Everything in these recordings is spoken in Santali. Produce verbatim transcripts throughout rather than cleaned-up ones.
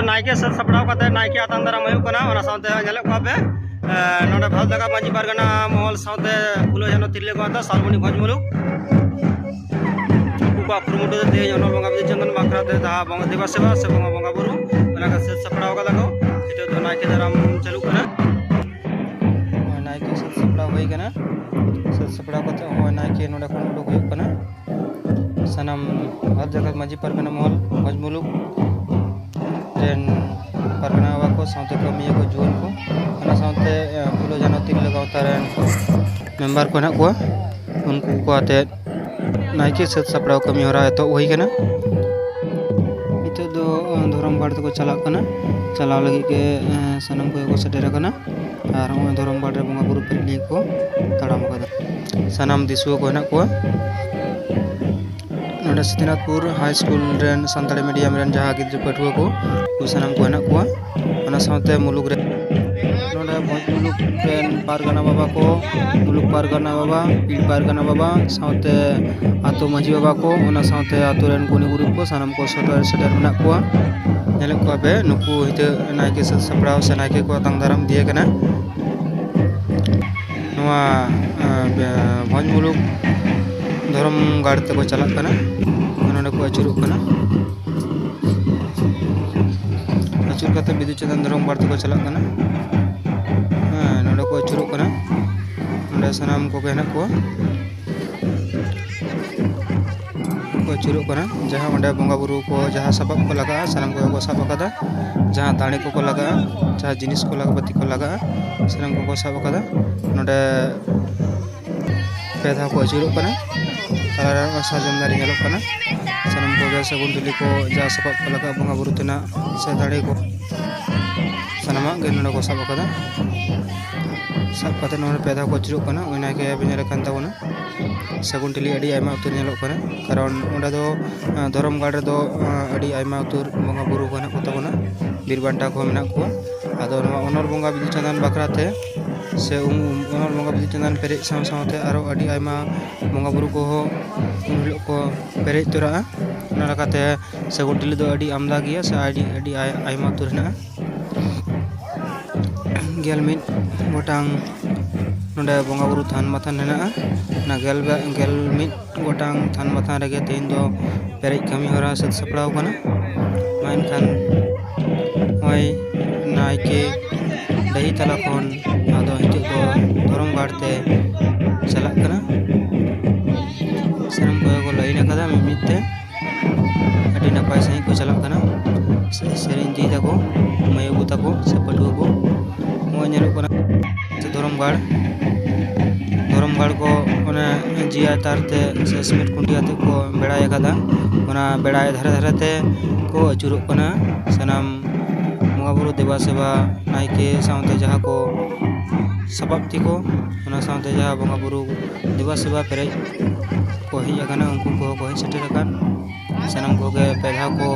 ᱱᱟᱭᱠᱮ ᱥᱟᱹᱛ ᱥᱟᱯᱲᱟᱣ ᱠᱟᱛᱮ ᱱᱟᱭᱠᱮ ᱟᱛᱟᱝ ᱫᱟᱨᱟᱢ ᱦᱩᱭᱩᱜ ᱠᱟᱱᱟ᱾ ᱚᱱᱟ ᱥᱟᱶᱛᱮ ᱧᱮᱞᱮᱫ ᱠᱚᱣᱟ ᱯᱮ, ᱮ, ᱱᱚᱰᱮ ᱵᱷᱟᱨᱚᱛ ᱡᱟᱠᱟᱛ ᱢᱟᱹᱡᱷᱤ ᱯᱟᱨᱜᱟᱱᱟ ᱢᱚᱦᱚᱞ ᱥᱟᱶᱛᱮ ᱯᱷᱩᱞᱳ ᱡᱷᱟᱱᱚ ᱛᱤᱨᱞᱟᱹ ᱜᱟᱶᱛᱟ ᱥᱟᱞᱵᱚᱱᱤ ᱵᱷᱚᱸᱡᱽ ᱢᱩᱞᱩᱠ, ᱩᱱᱠᱩ ᱠᱚᱣᱟᱜ ᱠᱩᱨᱩᱢᱩᱴᱩ ᱛᱮ ᱛᱮᱦᱮᱧ ᱚᱱᱚᱞ ᱵᱚᱸᱜᱟ ᱵᱤᱫᱩ ᱪᱟᱸᱫᱟᱱ ᱵᱟᱠᱷᱨᱟ ᱛᱮ ᱡᱟᱦᱟᱸ ᱵᱚᱸᱜᱟ ᱫᱮᱵᱟ ᱥᱮᱵᱟ ᱥᱮ ᱵᱚᱸᱜᱟ ᱵᱚᱸᱜᱟ ᱵᱩᱨᱩ, ᱚᱱᱟ ᱠᱚ ᱥᱟᱹᱛ ᱥᱟᱯᱲᱟᱣ ᱠᱟᱫᱟ ᱠᱚ᱾ ᱱᱤᱛᱚᱜ ᱫᱚ ᱱᱟᱭᱠᱮ ᱫᱟᱨᱟᱢ ᱪᱟᱹᱞᱩᱜ ᱠᱟᱱᱟ᱾ ᱱᱚᱜᱼᱚᱭ ᱱᱟᱭᱠᱮ ᱥᱟᱹᱛ ᱥᱟᱯᱲᱟᱣ ᱦᱩᱭ ᱠᱟᱱᱟ᱾ ᱥᱟᱹᱛ ᱥᱟᱯᱲᱟᱣ ᱠᱟᱛᱮ ᱱᱚᱜᱼᱚᱭ ᱱᱟᱭᱠᱮ ᱱᱚᱰᱮ ᱠᱷᱚᱱ ᱩᱰᱩᱠ ᱦᱩᱭᱩᱜ ᱠᱟᱱᱟ᱾ ᱥᱟᱱᱟᱢ ᱵᱷᱟᱨᱚᱛ ᱡᱟᱠᱟᱛ ᱢᱟᱹᱡᱷᱤ ᱯᱟᱨᱜᱟᱱᱟ ᱢᱚᱦᱚᱞ, ᱵᱷᱚᱸᱡᱽ ᱢᱩᱞᱩᱠ ᱨᱮᱱ ᱯᱟᱨᱜᱟᱱᱟ ᱵᱟᱵᱟ ᱠᱚ, ᱥᱟᱶᱛᱮ ᱠᱟᱹᱢᱤᱭᱟᱹ ᱠᱚ, ᱡᱩᱣᱟᱹᱱ ᱠᱚ, ᱚᱱᱟ ᱥᱟᱶᱛᱮ, ᱮ, ᱯᱷᱩᱞᱳ ᱡᱷᱟᱱᱚ ᱛᱤᱨᱞᱟᱹ ᱜᱟᱶᱛᱟ ᱨᱮᱱ ᱢᱮᱢᱵᱟᱨ ᱠᱚ ᱦᱮᱱᱟᱜ ᱠᱚᱣᱟ, ᱩᱱᱠᱩ ᱠᱚ ᱟᱛᱮᱫ ᱱᱟᱭᱠᱮ ᱥᱟᱹᱛ ᱥᱟᱯᱲᱟᱣ ᱠᱟᱹᱢᱤ ᱦᱚᱨᱟ ᱮᱛᱚᱦᱚᱵ ᱦᱩᱭ ᱠᱟᱱᱟ᱾ ᱱᱤᱛᱚᱜ ᱫᱚ, ᱮ, ᱫᱷᱚᱨᱚᱢ ᱜᱟᱲ ᱛᱮᱠᱚ ᱪᱟᱞᱟᱜ ᱠᱟᱱᱟ᱾ ᱪᱟᱞᱟᱣ ᱞᱟᱹᱜᱤᱫ ᱜᱮ, ᱮ, ᱥᱟᱱᱟᱢ ᱠᱚᱜᱮ ᱠᱚ ᱥᱮᱴᱮᱨ ᱟᱠᱟᱱᱟ᱾ ᱟᱨ ᱱᱚᱜᱼᱚᱭ ᱫᱷᱚᱨᱚᱢ ᱜᱟᱲ ᱨᱮ ᱵᱚᱸᱜᱟ ᱵᱩᱨᱩ ᱯᱮᱨᱮᱡ ᱞᱟᱹᱜᱤᱫ ᱠᱚ ᱛᱟᱲᱟᱢ ᱟᱠᱟᱫᱟ᱾ ᱥᱟᱱᱟᱢ ᱫᱤᱥᱩᱣᱟᱹ ᱠᱚ ᱦᱮᱱᱟᱜ ᱠᱚᱣᱟ᱾ ᱱᱚᱰᱮ ᱥᱤᱫᱷᱩᱱᱟᱛᱷᱯᱩᱨ ᱦᱟᱭ ᱥᱠᱩᱞ ᱨᱮᱱ ᱥᱟᱱᱛᱟᱲᱤ ᱢᱤᱰᱤᱭᱟᱢ ᱨᱮᱱ ᱡᱟᱦᱟᱸ ᱜᱤᱫᱽᱨᱟᱹ ᱯᱟᱹᱴᱷᱩᱣᱟᱹ ᱠᱚ, ᱩᱱᱠᱩ ᱥᱟᱱᱟᱢ ᱠᱚ ᱦᱮᱱᱟᱜ ᱠᱚᱣᱟ᱾ ᱚᱱᱟ ᱥᱟᱶᱛᱮ ᱢᱩᱞᱩᱠ ᱨᱮ, ᱱᱚᱰᱮ ᱵᱷᱚᱸᱡᱽ ᱢᱩᱞᱩᱠ ᱨᱮᱱ ᱯᱟᱨᱜᱟᱱᱟ ᱵᱟᱵᱟ ᱠᱚ, ᱢᱩᱞᱩᱠ ᱯᱟᱨᱜᱟᱱᱟ ᱵᱟᱵᱟ, ᱯᱤᱲ ᱯᱟᱨᱜᱟᱱᱟ ᱵᱟᱵᱟ, ᱥᱟᱶᱛᱮ ᱟᱛᱳ ᱢᱟᱹᱡᱷᱤ ᱵᱟᱵᱟ ᱠᱚ, ᱚᱱᱟ ᱥᱟᱶᱛᱮ ᱟᱛᱳ ᱨᱮᱱ ᱜᱩᱱᱤ ᱜᱩᱨᱤᱵ ᱠᱚ ᱥᱟᱱᱟᱢ ᱠᱚ ᱥᱮᱴᱮᱨ, ᱥᱮᱴᱮᱨ ᱢᱮᱱᱟᱜ ᱠᱚᱣᱟ᱾ ᱧᱮᱞᱮᱫ ᱠᱚᱣᱟ ᱯᱮ, ᱱᱩᱠᱩ ᱱᱤᱛᱚᱜ ᱱᱟᱭᱠᱮ ᱥᱟᱹᱛ ᱥᱟᱯᱲᱟᱣ ᱥᱮ ᱱᱟᱭᱠᱮ ᱠᱚ ᱟᱛᱟᱝ ᱫᱟᱨᱟᱢ ᱤᱫᱤᱭᱮ ᱠᱟᱱᱟ᱾ ᱱᱚᱣᱟ, ᱮ, ᱵᱮ-, ᱵᱷᱚᱸᱡᱽ ᱢᱩᱞᱩᱠ ᱫᱷᱚᱨᱚᱢ ᱜᱟᱲ ᱛᱮᱠᱚ ᱪᱟᱞᱟᱜ ᱠᱟᱱᱟ᱾ ᱱᱚᱰᱮ ᱠᱚ ᱟᱹᱪᱩᱨᱚᱜ ᱠᱟᱱᱟ᱾ ᱟᱹᱪᱩᱨ ᱠᱟᱛᱮ ᱵᱤᱫᱩ ᱪᱟᱸᱫᱟᱱ ᱫᱷᱚᱨᱚᱢ ᱜᱟᱲ ᱛᱮᱠᱚ ᱪᱟᱞᱟᱜ ᱠᱟᱱᱟ᱾ ᱦᱮᱸ, ᱱᱚᱰᱮ ᱠᱚ ᱟᱹᱪᱩᱨᱚᱜ ᱠᱟᱱᱟ᱾ ᱱᱚᱰᱮ ᱥᱟᱱᱟᱢ ᱠᱚᱜᱮ ᱦᱮᱱᱟᱜ ᱠᱚᱣᱟ᱾ ᱠᱚ ᱟᱹᱪᱩᱨᱚᱜ ᱠᱟᱱᱟ᱾ ᱡᱟᱦᱟᱸ ᱚᱸᱰᱮ ᱵᱚᱸᱜᱟ ᱵᱩᱨᱩ ᱠᱚ ᱡᱟᱦᱟᱸ ᱥᱟᱯᱟᱵ ᱠᱚ ᱞᱟᱜᱟᱜᱼᱟ, ᱥᱟᱱᱟᱢ ᱠᱚᱜᱮ ᱠᱚ ᱥᱟᱵ ᱟᱠᱟᱫᱟ᱾ ᱡᱟᱦᱟᱸ ᱫᱟᱲᱮ ᱠᱚᱠᱚ ᱞᱟᱜᱟᱜᱼᱟ, ᱡᱟᱦᱟᱸ ᱡᱤᱱᱤᱥ ᱠᱚ ᱞᱟᱜᱟ ᱯᱟᱹᱛᱤ ᱠᱚ ᱞᱟᱜᱟᱜᱼᱟ, ᱥᱟᱱᱟᱢ ᱠᱚᱠᱚ ᱥᱟᱵ ᱟᱠᱟᱫᱟ᱾ ᱱᱚᱰᱮ ᱯᱮ ᱫᱷᱟᱣ ᱠᱚ ᱟᱹᱪᱩᱨᱚᱜ ᱠᱟᱱᱟ᱾ ᱛᱟᱞᱟᱨᱮ ᱥᱟᱨᱡᱚᱢ ᱫᱟᱨᱮ ᱧᱮᱞᱚᱜ ᱠᱟᱱᱟ᱾ ᱥᱟᱱᱟᱢ ᱠᱚᱜᱮ ᱥᱟᱹᱜᱩᱱ ᱴᱷᱤᱞᱤ ᱠᱚ, ᱡᱟᱦᱟᱸ ᱥᱟᱯᱟᱵ ᱠᱚ ᱞᱟᱜᱟᱜᱼᱟ ᱵᱚᱸᱜᱟ ᱵᱩᱨᱩ ᱛᱮᱱᱟᱜ ᱥᱮ ᱫᱟᱲᱮ ᱠᱚ, ᱥᱟᱱᱟᱢᱟᱜ ᱜᱮ ᱱᱚᱰᱮ ᱠᱚ ᱥᱟᱵ ᱟᱠᱟᱫᱟ᱾ ᱥᱟᱵ ᱠᱟᱛᱮ ᱱᱚᱰᱮ ᱯᱮ ᱫᱷᱟᱣ ᱠᱚ ᱟᱹᱪᱩᱨᱚᱜ ᱠᱟᱱᱟ᱾ ᱚᱱᱟ ᱜᱮ ᱵᱮᱱ ᱧᱮᱞᱮᱫ ᱠᱟᱱ ᱛᱟᱵᱚᱱᱟ᱾ ᱥᱟᱹᱜᱩᱱ ᱴᱷᱤᱞᱤ ᱟᱹᱰᱤ ᱟᱭᱢᱟ ᱩᱛᱟᱹᱨ ᱧᱮᱞᱚᱜ ᱠᱟᱱᱟ, ᱠᱟᱨᱚᱱ ᱚᱸᱰᱮ ᱫᱚ, ᱟᱸ, ᱫᱷᱚᱨᱚᱢ ᱜᱟᱲ ᱨᱮᱫᱚ, ᱟᱸ, ᱟᱹᱰᱤ ᱟᱭᱢᱟ ᱩᱛᱟᱹᱨ ᱵᱚᱸᱜᱟ ᱵᱩᱨᱩ ᱠᱚ ᱦᱮᱱᱟᱜ ᱠᱚ ᱛᱟᱵᱚᱱᱟ, ᱵᱤᱨ ᱵᱟᱱᱴᱟ ᱠᱚᱦᱚᱸ ᱢᱮᱱᱟᱜ ᱠᱚᱣᱟ᱾ ᱟᱫᱚ ᱱᱚᱣᱟ ᱚᱱᱚᱞ ᱵᱚᱸᱜᱟ ᱵᱤᱫᱩ ᱪᱟᱸᱫᱟᱱ ᱵᱟᱠᱷᱨᱟ ᱛᱮ ᱥᱮ ᱩᱢ, ᱚᱱᱚᱞ ᱵᱚᱸᱜᱟ ᱵᱤᱫᱩ ᱪᱟᱸᱫᱟᱱ ᱯᱮᱨᱮᱡ ᱥᱟᱶ ᱥᱟᱶᱛᱮ ᱟᱨᱚ ᱟᱹᱰᱤ ᱟᱭᱢᱟ ᱵᱚᱸᱜᱟ ᱵᱩᱨᱩ ᱠᱚᱦᱚᱸ ᱩᱱ ᱦᱤᱞᱳᱜ ᱠᱚ ᱯᱮᱨᱮᱡ ᱛᱚᱨᱟᱜᱼᱟ᱾ ᱚᱱᱟ ᱞᱮᱠᱟᱛᱮ ᱥᱟᱹᱜᱩᱱ ᱴᱷᱤᱞᱤ ᱫᱚ ᱟᱹᱰᱤ ᱟᱢᱫᱟ ᱜᱮᱭᱟ ᱥᱮ ᱟᱹᱰᱤ ᱟᱹᱰᱤ ᱟᱭ- ᱟᱭᱢᱟ ᱩᱛᱟᱹᱨ ᱦᱮᱱᱟᱜᱼᱟ᱾ ᱜᱮᱞ ᱢᱤᱫ ᱜᱚᱴᱟᱝ ᱱᱚᱰᱮ ᱵᱚᱸᱜᱟ ᱵᱩᱨᱩ ᱛᱷᱟᱱ ᱵᱟᱛᱷᱟᱱ ᱦᱮᱱᱟᱜᱼᱟ᱾ ᱚᱱᱟ ᱜᱮᱞ ᱵᱟ- ᱜᱮᱞ ᱢᱤᱫ ᱜᱚᱴᱟᱝ ᱛᱷᱟᱱ ᱵᱟᱛᱷᱟᱱ ᱨᱮᱜᱮ ᱛᱮᱦᱮᱧ ᱫᱚ ᱯᱮᱨᱮᱡ ᱠᱟᱹᱢᱤ ᱦᱚᱨᱟ ᱥᱟᱹᱛ ᱥᱟᱯᱲᱟᱣ ᱠᱟᱱᱟ᱾ ᱢᱟ ᱮᱱᱠᱷᱟᱱ ᱱᱚᱜᱼᱚᱭ ᱱᱟᱭᱠᱮ ᱰᱟᱹᱦᱤ ᱛᱟᱞᱟ ᱠᱷᱚᱱ ᱟᱫᱚ ᱱᱤᱛᱚᱜ ᱫᱚ ᱫᱷᱚᱨᱚᱢ ᱜᱟᱲ ᱛᱮ ᱪᱟᱞᱟᱜ ᱠᱟᱱᱟ᱾ ᱥᱟᱱᱟᱢ ᱠᱚᱜᱮ ᱠᱚ ᱞᱟᱭᱤᱱ ᱟᱠᱟᱫᱟ ᱢᱤᱫ ᱢᱤᱫ ᱛᱮ᱾ ᱟᱹᱰᱤ ᱱᱟᱯᱟᱭ ᱥᱟᱺᱦᱤᱡ ᱠᱚ ᱪᱟᱞᱟᱜ ᱠᱟᱱᱟ᱾ ᱥᱮ- ᱥᱮᱨᱮᱧ ᱤᱫᱤᱭ ᱫᱟᱠᱚ ᱢᱟᱹᱭ ᱵᱟᱹᱵᱩ ᱛᱟᱠᱚ ᱥᱮ ᱯᱟᱹᱴᱷᱩᱣᱟᱹ ᱠᱚ᱾ ᱱᱚᱜᱼᱚᱭ ᱧᱮᱞᱚᱜ ᱠᱟᱱᱟ ᱫᱷᱚᱨᱚᱢ ᱜᱟᱲ, ᱫᱷᱚᱨᱚᱢ ᱜᱟᱲ ᱠᱚ ᱚᱱᱟ ᱡᱤᱭᱟ ᱛᱟᱨ ᱛᱮ ᱥᱮ ᱥᱤᱢᱮᱱᱴ ᱠᱩᱸᱰᱤ ᱟᱛᱮ ᱠᱚ ᱵᱮᱲᱟᱭ ᱟᱠᱟᱫᱟ᱾ ᱚᱱᱟ ᱵᱮᱲᱟᱭ ᱫᱷᱟᱨᱮ ᱫᱷᱟᱨᱮ ᱛᱮ ᱠᱚ ᱟᱹᱪᱩᱨᱚᱜ ᱠᱟᱱᱟ᱾ ᱥᱟᱱᱟᱢ ᱵᱚᱸᱜᱟ ᱵᱩᱨᱩ ᱫᱮᱵᱟ ᱥᱮᱵᱟ ᱱᱟᱭᱠᱮ ᱥᱟᱶᱛᱮ ᱡᱟᱦᱟᱸ ᱠᱚ ᱥᱟᱯᱟᱵ ᱛᱤ ᱠᱚ, ᱚᱱᱟ ᱥᱟᱶᱛᱮ ᱡᱟᱦᱟᱸ ᱵᱚᱸᱜᱟ ᱵᱩᱨᱩ ᱫᱮᱵᱟ ᱥᱮᱵᱟ ᱯᱮᱨᱮᱡ ᱠᱚ ᱦᱮᱡ ᱟᱠᱟᱱᱟ, ᱩᱱᱠᱩ ᱠᱚᱦᱚᱸ ᱠᱚ ᱦᱮᱡ ᱥᱮᱴᱮᱨ ᱟᱠᱟᱱ᱾ ᱥᱟᱱᱟᱢ ᱠᱚᱜᱮ ᱯᱮ ᱫᱷᱟᱣ ᱠᱚ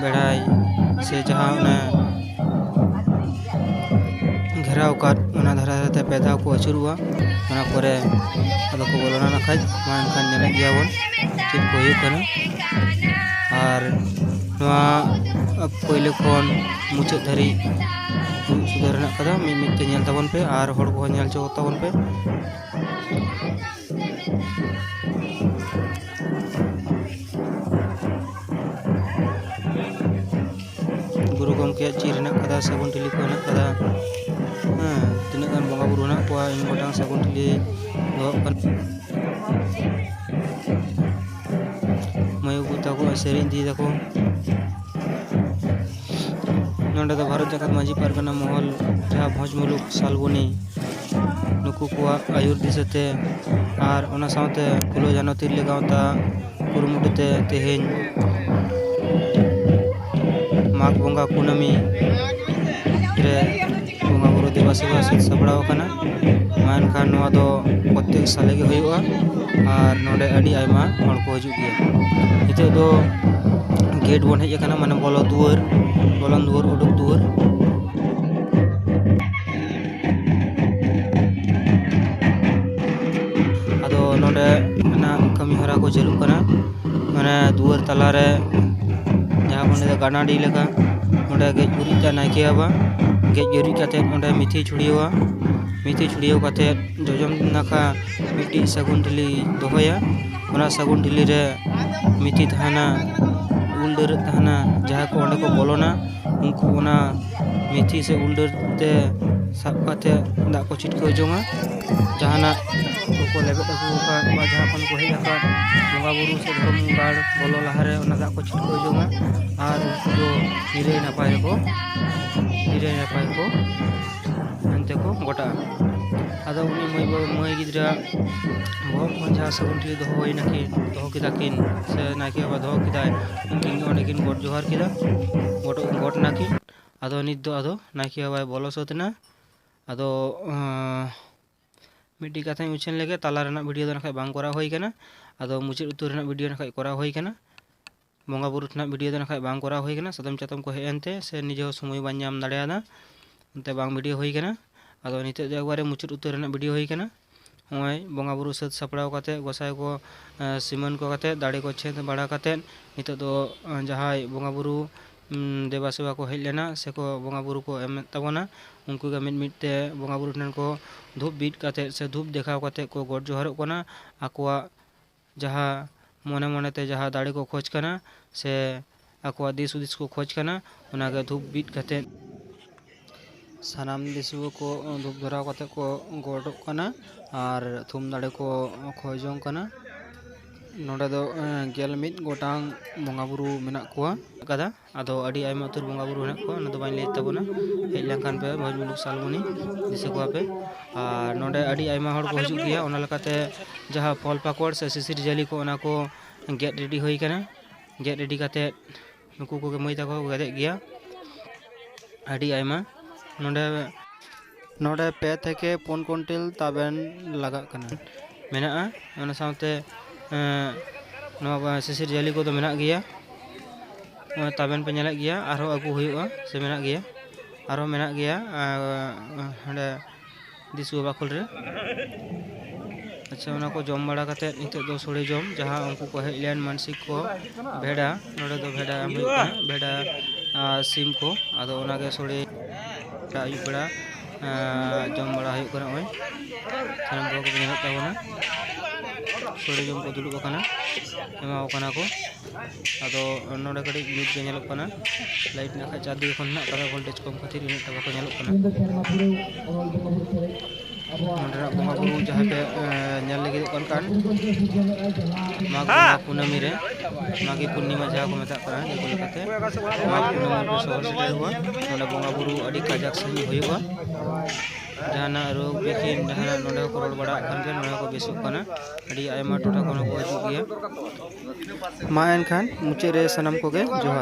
ᱵᱮᱲᱦᱟᱭ ᱥᱮ ᱡᱟᱦᱟᱸ ᱚᱱᱟ ᱜᱷᱮᱨᱟᱣ ᱟᱠᱟᱫ, ᱚᱱᱟ ᱫᱷᱟᱨᱮ ᱫᱷᱟᱨᱮ ᱛᱮ ᱯᱮ ᱫᱷᱟᱣ ᱠᱚ ᱟᱹᱪᱩᱨᱚᱜᱼᱟ᱾ ᱚᱱᱟ ᱯᱚᱨᱮ ᱟᱫᱚ ᱠᱚ ᱵᱚᱞᱚᱱᱟ᱾ ᱱᱟᱠᱷᱟᱡ ᱢᱟ ᱮᱱᱠᱷᱟᱱ ᱧᱮᱞᱮᱫ ᱜᱮᱭᱟᱵᱚᱱ ᱪᱮᱫ ᱠᱚ ᱦᱩᱭᱩᱜ ᱠᱟᱱᱟ᱾ ᱟᱨ ᱱᱚᱣᱟ ᱯᱳᱭᱞᱳ ᱠᱷᱚᱱ ᱢᱩᱪᱟᱹᱫ ᱫᱷᱟᱹᱨᱤᱡ ᱩᱫᱩᱜ ᱥᱚᱫᱚᱨ ᱦᱮᱱᱟᱜ ᱠᱟᱫᱟ᱾ ᱢᱤᱫ ᱢᱤᱫ ᱛᱮ ᱧᱮᱞ ᱛᱟᱵᱚᱱ ᱯᱮ ᱟᱨ ᱦᱚᱲ ᱠᱚᱦᱚᱸ ᱧᱮᱞ ᱦᱚᱪᱚ ᱛᱟᱵᱚᱱ ᱯᱮ᱾ ᱜᱩᱨᱩ ᱜᱚᱢᱠᱮᱭᱟᱜ ᱪᱤᱨ ᱦᱮᱱᱟᱜ ᱠᱟᱫᱟ, ᱥᱟᱹᱜᱩᱱ ᱴᱷᱤᱞᱤ ᱠᱚ ᱦᱮᱱᱟᱜ ᱠᱟᱫᱟ᱾ ᱦᱮᱸ, ᱛᱤᱱᱟᱹᱜ ᱜᱟᱱ ᱵᱚᱸᱜᱟ ᱵᱩᱨᱩ ᱦᱮᱱᱟᱜ ᱠᱚᱣᱟ, ᱤᱱ ᱜᱚᱴᱟᱝ ᱥᱟᱹᱜᱩᱱ ᱴᱷᱤᱞᱤ ᱫᱚᱦᱚᱜ ᱠᱟᱱᱟ᱾ ᱢᱟᱹᱭ ᱵᱟᱹᱵᱩ ᱛᱟᱠᱚ ᱥᱮᱨᱮᱧ ᱤᱫᱤᱭ ᱫᱟᱠᱚ᱾ ᱱᱚᱸᱰᱮ ᱫᱚ ᱵᱷᱟᱨᱚᱛ ᱡᱟᱠᱟᱛ ᱢᱟᱹᱡᱷᱤ ᱯᱟᱨᱜᱟᱱᱟ ᱢᱚᱦᱚᱞ, ᱡᱟᱦᱟᱸ ᱵᱷᱚᱸᱡᱽ ᱢᱩᱞᱩᱠ, ᱥᱟᱞᱵᱚᱱᱤ, ᱱᱩᱠᱩ ᱠᱚᱣᱟᱜ ᱟᱹᱭᱩᱨ ᱫᱤᱥᱟᱹᱛᱮ ᱟᱨ ᱚᱱᱟ ᱥᱟᱶᱛᱮ ᱯᱷᱩᱞᱳ ᱡᱷᱟᱱᱳ ᱛᱤᱨᱞᱟᱹ ᱜᱟᱶᱛᱟ ᱠᱩᱨᱩᱢᱩᱴᱩ ᱛᱮ ᱛᱮᱦᱮᱧ ᱢᱟᱜᱽ ᱵᱚᱸᱜᱟ ᱠᱩᱱᱟᱹᱢᱤ ᱨᱮ ᱵᱚᱸᱜᱟ ᱵᱩᱨᱩ ᱫᱮᱵᱟ ᱥᱮᱵᱟ ᱥᱟᱹᱛ ᱥᱟᱯᱲᱟᱣ ᱟᱠᱟᱱᱟ᱾ ᱢᱟ ᱮᱱᱠᱷᱟᱱ ᱱᱚᱣᱟ ᱫᱚ ᱯᱨᱚᱛᱮᱠ ᱥᱟᱞᱮ ᱜᱮ ᱦᱩᱭᱩᱜᱼᱟ ᱟᱨ ᱱᱚᱰᱮ ᱟᱹᱰᱤ ᱟᱭᱢᱟ ᱦᱚᱲ ᱠᱚ ᱦᱤᱡᱩᱜ ᱜᱮᱭᱟ᱾ ᱱᱤᱛᱚᱜ ᱫᱚ ᱜᱮᱴ ᱵᱚᱱ ᱦᱮᱡ ᱟᱠᱟᱱᱟ, ᱢᱟᱱᱮ ᱵᱚᱞᱚ ᱫᱩᱣᱟᱹᱨ, ᱵᱚᱞᱚᱱ ᱫᱩᱣᱟᱹᱨ, ᱩᱰᱩᱠ ᱫᱩᱣᱟᱹᱨ᱾ ᱟᱫᱚ ᱱᱚᱰᱮ ᱨᱮᱱᱟᱜ ᱠᱟᱹᱢᱤ ᱦᱚᱨᱟ ᱠᱚ ᱪᱟᱹᱞᱩᱜ ᱠᱟᱱᱟ᱾ ᱢᱟᱱᱮ ᱫᱩᱣᱟᱹᱨ ᱛᱟᱞᱟᱨᱮ ᱡᱟᱦᱟᱸ ᱵᱚᱱ ᱞᱟᱹᱭᱫᱟ ᱜᱟᱱᱟᱰᱤ ᱞᱮᱠᱟ, ᱚᱸᱰᱮ ᱜᱮᱡ ᱜᱩᱨᱤᱡ ᱛᱟᱭ ᱱᱟᱭᱠᱮ ᱵᱟᱵᱟ᱾ ᱜᱮᱡ ᱜᱩᱨᱤᱡ ᱠᱟᱛᱮᱫ ᱚᱸᱰᱮ ᱢᱤᱛᱷᱤ ᱪᱷᱩᱲᱭᱟᱹᱣᱟ᱾ ᱢᱤᱛᱷᱤ ᱪᱷᱩᱲᱭᱟᱹᱣ ᱠᱟᱛᱮᱫ ᱡᱚᱡᱚᱢ ᱱᱟᱠᱷᱟ ᱢᱤᱫᱴᱤᱡ ᱥᱟᱹᱜᱩᱱ ᱴᱷᱤᱞᱤ ᱫᱚᱦᱚᱭᱟ᱾ ᱚᱱᱟ ᱥᱟᱹᱜᱩᱱ ᱴᱷᱤᱞᱤ ᱨᱮ ᱢᱤᱛᱷᱤ ᱛᱟᱦᱮᱱᱟ, ᱩᱞ ᱰᱟᱹᱨᱟᱹᱜ ᱛᱟᱦᱮᱱᱟ᱾ ᱡᱟᱦᱟᱸᱭ ᱠᱚ ᱚᱸᱰᱮ ᱠᱚ ᱵᱚᱞᱚᱱᱟ, ᱩᱱᱠᱩ ᱚᱱᱟ ᱢᱤᱛᱷᱤ ᱥᱮ ᱩᱞ ᱰᱟᱹᱨ ᱛᱮ ᱥᱟᱵ ᱠᱟᱛᱮ ᱫᱟᱜ ᱠᱚ ᱪᱷᱤᱴᱠᱟᱹᱣ ᱡᱚᱝᱟ᱾ ᱡᱟᱦᱟᱱᱟᱜ ᱠᱚᱠᱚ ᱞᱮᱵᱮᱫ ᱟᱹᱜᱩ ᱟᱠᱟᱫ ᱵᱟ ᱡᱟᱦᱟᱸ ᱠᱷᱚᱱ ᱠᱚ ᱦᱮᱡ ᱟᱠᱟᱫ ᱵᱚᱸᱜᱟ ᱵᱩᱨᱩ ᱥᱮ ᱫᱷᱚᱨᱚᱢ ᱜᱟᱲ ᱵᱚᱞᱚ ᱞᱟᱦᱟᱨᱮ ᱚᱱᱟ ᱫᱟᱜ ᱠᱚ ᱪᱷᱤᱴᱠᱟᱹᱣ ᱡᱚᱝᱟ᱾ ᱟᱨ ᱩᱱᱠᱩ ᱫᱚ ᱱᱤᱨᱟᱹᱭ ᱱᱟᱯᱟᱭ ᱨᱮᱠᱚ, ᱱᱤᱨᱟᱹᱭ ᱱᱟᱯᱟᱭ ᱨᱮᱠᱚ ᱢᱮᱱᱛᱮ ᱠᱚ ᱜᱚᱴᱟᱜᱼᱟ᱾ ᱟᱫᱚ ᱩᱱᱤ ᱢᱟᱹᱭ ᱵᱟᱹᱵᱩ, ᱢᱟᱹᱭ ᱜᱤᱫᱽᱨᱟᱹ ᱵᱚᱦᱚᱜ ᱠᱷᱚᱱ ᱡᱟᱦᱟᱸ ᱥᱟᱹᱜᱩᱱ ᱴᱷᱤᱞᱤ ᱫᱚᱦᱚ ᱦᱩᱭ ᱱᱟᱠᱤᱱ, ᱫᱚᱦᱚ ᱠᱮᱫᱟ ᱠᱤᱱ, ᱥᱮ ᱱᱟᱭᱠᱮ ᱵᱟᱵᱟ ᱫᱚᱦᱚ ᱠᱮᱫᱟᱭ, ᱩᱱᱠᱤᱱ ᱜᱮ ᱚᱸᱰᱮ ᱠᱤᱱ ᱜᱚᱰ ᱡᱚᱦᱟᱨ ᱠᱮᱫᱟ, ᱜᱚᱰ, ᱜᱚᱰ ᱱᱟᱠᱤᱱ᱾ ᱟᱫᱚ ᱱᱤᱛ ᱫᱚ ᱟᱫᱚ ᱱᱟᱭᱠᱮ ᱵᱟᱵᱟᱭ ᱵᱚᱞᱚ ᱥᱟᱹᱛ ᱮᱱᱟ᱾ ᱟᱫᱚ, ᱟᱸ, ᱢᱤᱫᱴᱤᱡ ᱠᱟᱛᱷᱟᱧ ᱩᱪᱷᱟᱹᱱ ᱞᱮᱜᱮ, ᱛᱟᱞᱟ ᱨᱮᱱᱟᱜ ᱵᱷᱤᱰᱤᱭᱳ ᱫᱚ ᱱᱟᱠᱷᱟᱡ ᱵᱟᱝ ᱠᱚᱨᱟᱣ ᱦᱩᱭ ᱠᱟᱱᱟ᱾ ᱟᱫᱚ ᱢᱩᱪᱟᱹᱫ ᱩᱛᱟᱹᱨ ᱨᱮᱱᱟᱜ ᱵᱷᱤᱰᱤᱭᱳ ᱱᱟᱠᱷᱟᱡ ᱠᱚᱨᱟᱣ ᱦᱩᱭ ᱠᱟᱱᱟ᱾ ᱵᱚᱸᱜᱟ ᱵᱩᱨᱩ ᱴᱷᱮᱱᱟᱜ ᱵᱷᱤᱰᱤᱭᱳ ᱫᱚ ᱱᱟᱠᱷᱟᱡ ᱵᱟᱝ ᱠᱚᱨᱟᱣ ᱦᱩᱭ ᱠᱟᱱᱟ, ᱥᱟᱫᱚᱢ ᱪᱟᱛᱚᱢ ᱠᱚ ᱦᱮᱡ ᱮᱱᱛᱮ ᱥᱮ ᱱᱤᱡᱮ ᱦᱚᱸ ᱥᱚᱢᱚᱭ ᱵᱟᱹᱧ ᱧᱟᱢ ᱫᱟᱲᱮᱭᱟᱫᱟ, ᱚᱱᱛᱮ ᱵᱟᱝ ᱵᱷᱤᱰᱤᱭᱳ ᱦᱩᱭ ᱠᱟᱱᱟ᱾ ᱟᱫᱚ ᱱᱤᱛᱚᱜ ᱫᱚ ᱮᱠᱵᱟᱨᱮ ᱢᱩᱪᱟᱹᱫ ᱩᱛᱟᱹᱨ ᱨᱮᱱᱟᱜ ᱵᱷᱤᱰᱤᱭᱳ ᱦᱩᱭ ᱠᱟᱱᱟ᱾ ᱱᱚᱜᱼᱚᱭ ᱵᱚᱸᱜᱟ ᱵᱩᱨᱩ ᱥᱟᱹᱛ ᱥᱟᱯᱲᱟᱣ ᱠᱟᱛᱮ, ᱜᱚᱸᱥᱟᱭ ᱠᱚ, ᱮ, ᱥᱤᱢᱟᱹᱱ ᱠᱚ ᱠᱟᱛᱮ, ᱫᱟᱲᱮ ᱠᱚ ᱪᱷᱮᱫ ᱵᱟᱲᱟ ᱠᱟᱛᱮ, ᱱᱤᱛᱚᱜ ᱫᱚ, ᱮ, ᱡᱟᱦᱟᱸᱭ ᱵᱚᱸᱜᱟ ᱵᱩᱨᱩ, ᱩᱢ, ᱫᱮᱵᱟ ᱥᱮᱵᱟ ᱠᱚ ᱦᱮᱡ ᱞᱮᱱᱟ ᱥᱮᱠᱚ ᱵᱚᱸᱜᱟ ᱵᱩᱨᱩ ᱠᱚ ᱮᱢᱮᱫ ᱛᱟᱵᱚᱱᱟ, ᱩᱱᱠᱩ ᱜᱮ ᱢᱤᱫ ᱢᱤᱫ ᱛᱮ ᱵᱚᱸᱜᱟ ᱵᱩᱨᱩ ᱴᱷᱮᱱ ᱠᱚ ᱫᱷᱩᱯ ᱵᱤᱫ ᱠᱟᱛᱮ ᱥᱮ ᱫᱷᱩᱯ ᱫᱮᱠᱷᱟᱣ ᱠᱟᱛᱮ ᱠᱚ ᱜᱚᱰ ᱡᱚᱦᱟᱨᱚᱜ ᱠᱟᱱᱟ᱾ ᱟᱠᱚᱣᱟᱜ ᱡᱟᱦᱟᱸ ᱢᱚᱱᱮ ᱢᱚᱱᱮᱛᱮ ᱡᱟᱦᱟᱸ ᱫᱟᱲᱮ ᱠᱚ ᱠᱷᱚᱡᱽ ᱠᱟᱱᱟ ᱥᱮ ᱟᱠᱚᱣᱟᱜ ᱫᱤᱥ ᱦᱩᱫᱤᱥ ᱠᱚ ᱠᱷᱚᱡᱽ ᱠᱟᱱᱟ, ᱚᱱᱟᱜᱮ ᱫᱷᱩᱯ ᱵᱤᱫ ᱠᱟᱛᱮᱫ ᱥᱟᱱᱟᱢ ᱫᱤᱥᱣᱟᱹ ᱠᱚ ᱫᱷᱩᱯ ᱫᱷᱚᱨᱟᱣ ᱠᱟᱛᱮᱫ ᱠᱚ ᱜᱚᱰᱚᱜ ᱠᱟᱱᱟ ᱟᱨ ᱛᱷᱩᱢ ᱫᱟᱲᱮ ᱠᱚ ᱠᱷᱚᱭ ᱡᱚᱝ ᱠᱟᱱᱟ᱾ ᱱᱚᱰᱮ ᱫᱚ, ᱮᱸ, ᱜᱮᱞ ᱢᱤᱫ ᱜᱚᱴᱟᱝ ᱵᱚᱸᱜᱟ ᱵᱩᱨᱩ ᱢᱮᱱᱟᱜ ᱠᱚᱣᱟ ᱠᱟᱫᱟ᱾ ᱟᱫᱚ ᱟᱹᱰᱤ ᱟᱭᱢᱟ ᱩᱛᱟᱹᱨ ᱵᱚᱸᱜᱟ ᱵᱩᱨᱩ ᱦᱮᱱᱟᱜ ᱠᱚᱣᱟ, ᱚᱱᱟ ᱫᱚ ᱵᱟᱹᱧ ᱞᱟᱹᱭᱮᱫ ᱛᱟᱵᱚᱱᱟ᱾ ᱦᱮᱡ ᱞᱮᱱᱠᱷᱟᱱ ᱯᱮ ᱵᱷᱚᱸᱡᱽ ᱢᱩᱞᱩᱠ ᱥᱟᱞᱵᱚᱱᱤ ᱫᱤᱥᱟᱹ ᱠᱚᱣᱟ ᱯᱮ᱾ ᱟᱨ ᱱᱚᱰᱮ ᱟᱹᱰᱤ ᱟᱭᱢᱟ ᱦᱚᱲ ᱠᱚ ᱦᱤᱡᱩᱜ ᱜᱮᱭᱟ, ᱚᱱᱟ ᱞᱮᱠᱟᱛᱮ ᱡᱟᱦᱟᱸ ᱯᱷᱚᱞ ᱯᱟᱠᱚᱲ ᱥᱮ ᱥᱤᱥᱤᱨ ᱡᱟᱹᱞᱤ ᱠᱚ, ᱚᱱᱟ ᱠᱚ ᱜᱮᱫ ᱨᱮᱰᱤ ᱦᱩᱭ ᱠᱟᱱᱟ᱾ ᱜᱮᱫ ᱨᱮᱰᱤ ᱠᱟᱛᱮᱫ ᱱᱩᱠᱩ ᱠᱚᱜᱮ ᱢᱟᱹᱭ ᱛᱟᱠᱚ ᱠᱚ ᱜᱮᱫᱮᱜ ᱜᱮᱭᱟ ᱟᱹᱰᱤ ᱟᱭᱢᱟ᱾ ᱱᱚᱰᱮ, ᱱᱚᱰᱮ ᱯᱮ ᱛᱷᱮᱠᱮ ᱯᱩᱱ ᱠᱩᱭᱱᱴᱟᱞ ᱛᱟᱵᱮᱱ ᱞᱟᱜᱟᱜ ᱠᱟᱱᱟ, ᱢᱮᱱᱟᱜᱼᱟ᱾ ᱚᱱᱟ ᱥᱟᱶᱛᱮ, ᱮᱸ, ᱱᱚᱣᱟ ᱥᱤᱥᱤᱨ ᱡᱟᱹᱞᱤ ᱠᱚᱫᱚ ᱢᱮᱱᱟᱜ ᱜᱮᱭᱟ᱾ ᱱᱚᱜᱼᱚᱭ ᱛᱟᱵᱮᱱ ᱯᱮ ᱧᱮᱞᱮᱫ ᱜᱮᱭᱟ, ᱟᱨᱦᱚᱸ ᱟᱹᱜᱩ ᱦᱩᱭᱩᱜᱼᱟ ᱥᱮ ᱢᱮᱱᱟᱜ ᱜᱮᱭᱟ, ᱟᱨᱦᱚᱸ ᱢᱮᱱᱟᱜ ᱜᱮᱭᱟ, ᱟᱨ ᱦᱟᱸᱰᱮ ᱫᱤᱥᱩᱣᱟᱹ ᱵᱟᱠᱷᱳᱞ ᱨᱮ᱾ ᱟᱪᱪᱷᱟ, ᱚᱱᱟ ᱠᱚ ᱡᱚᱢ ᱵᱟᱲᱟ ᱠᱟᱛᱮᱫ ᱱᱤᱛᱚᱜ ᱫᱚ ᱥᱳᱲᱮ ᱡᱚᱢ, ᱡᱟᱦᱟᱸ ᱩᱱᱠᱩ ᱠᱚ ᱦᱮᱡ ᱞᱮᱱ ᱢᱟᱱᱥᱤᱠ ᱠᱚ, ᱵᱷᱮᱰᱟ, ᱱᱚᱰᱮ ᱫᱚ ᱵᱷᱮᱰᱟ ᱮᱢ ᱦᱩᱭᱩᱜ ᱠᱟᱱᱟ, ᱵᱷᱮᱰᱟ ᱟᱨ ᱥᱤᱢ ᱠᱚ᱾ ᱟᱫᱚ ᱚᱱᱟᱜᱮ ᱥᱳᱲᱮ ᱟᱹᱭᱩᱵ ᱵᱮᱲᱟ ᱟᱨ ᱡᱚᱢ ᱵᱟᱲᱟ ᱦᱩᱭᱩᱜ ᱠᱟᱱᱟ᱾ ᱱᱚᱜᱼᱚᱭ ᱥᱟᱱᱟᱢ ᱠᱚ ᱧᱮᱞᱚᱜ ᱛᱟᱵᱚᱱᱟ, ᱥᱳᱲᱮ ᱡᱚᱢ ᱠᱚ ᱫᱩᱲᱩᱵ ᱟᱠᱟᱱᱟ, ᱮᱢᱟ ᱠᱚ ᱠᱟᱱᱟ ᱠᱚ᱾ ᱟᱫᱚ ᱱᱚᱰᱮ ᱠᱟᱹᱴᱤᱡ ᱧᱩᱛ ᱜᱮ ᱧᱮᱞᱚᱜ ᱠᱟᱱᱟ, ᱞᱟᱭᱤᱴ ᱱᱟᱜ ᱠᱷᱟᱡ ᱪᱟᱨ ᱫᱤᱠ ᱠᱷᱚᱱ ᱦᱮᱱᱟᱜ ᱠᱟᱫᱟ, ᱵᱷᱳᱞᱴᱮᱡ ᱠᱚᱢ ᱠᱷᱟᱹᱛᱤᱨ ᱤᱱᱟᱹᱜ ᱴᱟ ᱵᱟᱠᱚ ᱧᱮᱞᱚᱜ ᱠᱟᱱᱟ᱾ ᱱᱚᱸᱰᱮᱱᱟᱜ ᱵᱚᱸᱜᱟ ᱵᱩᱨᱩ ᱡᱟᱦᱟᱸ ᱯᱮ, ᱮ, ᱧᱮᱞ ᱞᱟᱹᱜᱤᱫᱚᱜ ᱠᱟᱱ ᱠᱷᱟᱱ, ᱢᱟᱜᱽ ᱵᱚᱸᱜᱟ ᱠᱩᱱᱟᱹᱢᱤ ᱨᱮ, ᱢᱟᱜᱽ ᱯᱩᱨᱱᱤᱢᱟ ᱡᱟᱦᱟᱸ ᱠᱚ ᱢᱮᱛᱟᱜ ᱠᱟᱱᱟ, ᱫᱤᱠᱩ ᱞᱮᱠᱟᱛᱮ, ᱢᱟᱜᱽ ᱠᱩᱱᱟᱹᱢᱤ ᱨᱮ ᱥᱚᱦᱚᱨ ᱥᱮᱴᱮᱨᱚᱜᱼᱟ᱾ ᱱᱚᱰᱮ ᱵᱚᱸᱜᱟ ᱵᱩᱨᱩ ᱟᱹᱰᱤ ᱠᱟᱡᱟᱠ ᱥᱟᱺᱦᱤᱡ ᱦᱩᱭᱩᱜᱼᱟ᱾ ᱡᱟᱦᱟᱱᱟᱜ ᱨᱳᱜᱽ ᱵᱤᱜᱷᱤᱱ ᱡᱟᱦᱟᱱᱟᱜ ᱱᱚᱰᱮ ᱦᱚᱸᱠᱚ ᱨᱚᱲ ᱵᱟᱲᱟᱜ ᱠᱟᱱ ᱜᱮᱭᱟ, ᱱᱚᱰᱮ ᱦᱚᱸᱠᱚ ᱵᱮᱥᱚᱜ ᱠᱟᱱᱟ᱾ ᱟᱹᱰᱤ ᱟᱭᱢᱟ ᱴᱚᱴᱷᱟ ᱠᱷᱚᱱ ᱦᱚᱸᱠᱚ ᱦᱤᱡᱩᱜ ᱜᱮᱭᱟ᱾ ᱢᱟ ᱮᱱᱠᱷᱟᱱ ᱢᱩᱪᱟᱹᱫ ᱨᱮ ᱥᱟᱱᱟᱢ ᱠᱚᱜᱮ ᱡᱚᱦᱟᱨ᱾